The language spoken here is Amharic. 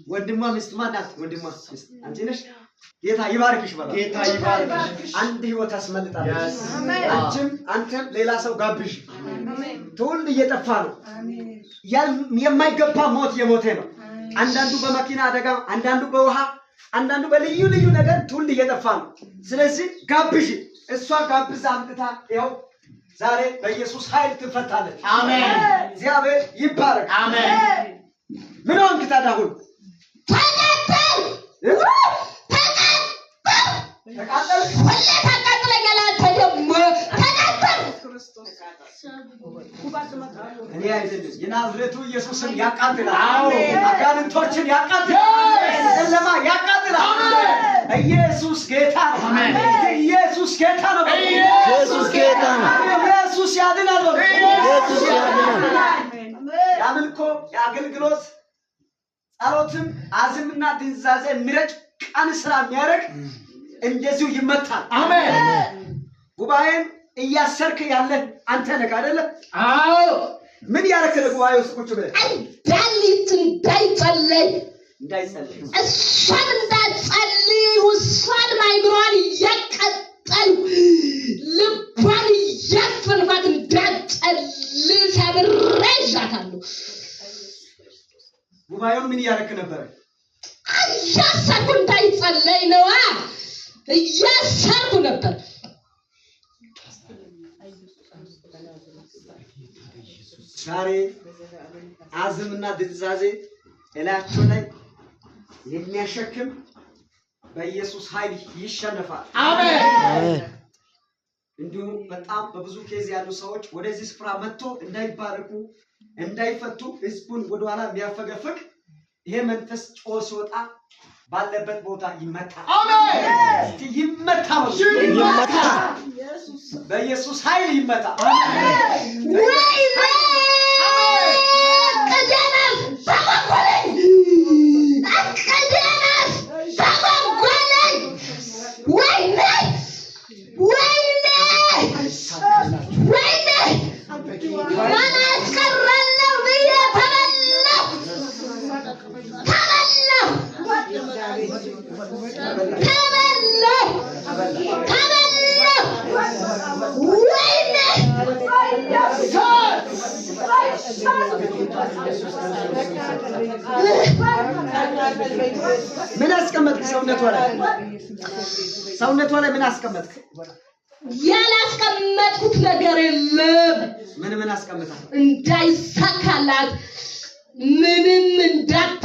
ወንድሟ ሚስት ማናት? ወንድሟ ሚስት አንቺ ነሽ። ጌታ ይባርክሽ በላት። ጌታ ይባርክሽ። አንድ ህይወት አስመልጣለች። Yes. አንቺም አንተም ሌላ ሰው ጋብዥ። ትውልድ እየጠፋ ነው። የማይገባ ሞት የሞተ ነው። አንዳንዱ በመኪና አደጋ፣ አንዳንዱ በውሃ፣ አንዳንዱ በልዩ ልዩ ነገር ትውልድ እየጠፋ ነው። ስለዚህ ጋብዥ። እሷ ጋብዛ አምጥታ ይኸው ዛሬ በኢየሱስ ኃይል ትፈታለች። አሜን። እግዚአብሔር ይባረክ። አሜን። ምን ሆንክ ታዲያ አሁን? ተቃጠል እ? ተቃጠል ተቃጠልክ? ሁሌ ታቃጥለኛለህ። አንተ ደግሞ ተቃጠል። እኔ አይደለም የናዝሬቱ ኢየሱስን ያቃጥላል። አዎ። አጋንንቶችን ያቃጥላል። ጨለማ ያቃጥላል። ኢየሱስ ጌታ ነው። አሜን። ኢየሱስ ጌታ ነው። ኢየሱስ ጌታ ነው። ኢየሱስ ያድናል። በሉ። ኢየሱስ ያድናል። የአምልኮ የአገልግሎት ጸሎትም አዝምና ድንዛዜ የሚረጭ ቀን ስራ የሚያደርግ እንደዚሁ ይመታል። አሜን። ጉባኤን እያሰርክ ያለ አንተ ነህ አይደለ? አዎ። ምን ያደረክ ነው? ጉባኤ ውስጥ ቁጭ ብለህ እንዳሊት እንዳይጸለይ እንዳይጸልይ እሷን እንዳትጸልይ እሷን አይምሯን እያቀጠሉ ልቧን እያፈንኳት እንዳትጸልይ ሰብሬ ይዣታለሁ። ጉባኤውን ምን እያደረክ ነበረ? እያሰርኩ እንዳይጸለይ ነዋ። እያሰርኩ ነበር። ዛሬ አዝምና ድንዛዜ እላያቸው ላይ የሚያሸክም በኢየሱስ ኃይል ይሸነፋል። አሜን። አሜን። እንዲሁም በጣም በብዙ case ያሉ ሰዎች ወደዚህ ስፍራ መጥቶ እንዳይባረኩ እንዳይፈቱ ህዝቡን ወደኋላ የሚያፈገፍግ ይሄ መንፈስ ጮ ሲወጣ ባለበት ቦታ ይመታል። አሜን። እስቲ ይመታ በሉ። ይመታ። በኢየሱስ ኃይል ይመታ። ወይኔ ቅደናስ ተጓጎለኝ፣ ቅደናስ ተጓጎለኝ። ወይኔ ወይኔ ወይኔ ማን አስቀራለሁ ብዬ ተበላሁ ተበላሁ ተበላሁ ተበላሁ። ወይኔ ምን አስቀመጥክ ሰውነቷ ላይ? ሰውነቷ ላይ ምን አስቀመጥክ? ያላስቀመጥኩት ነገር የለም። ምን ምን አስቀምጣል? እንዳይሳካላት ምንም እንዳታደርግ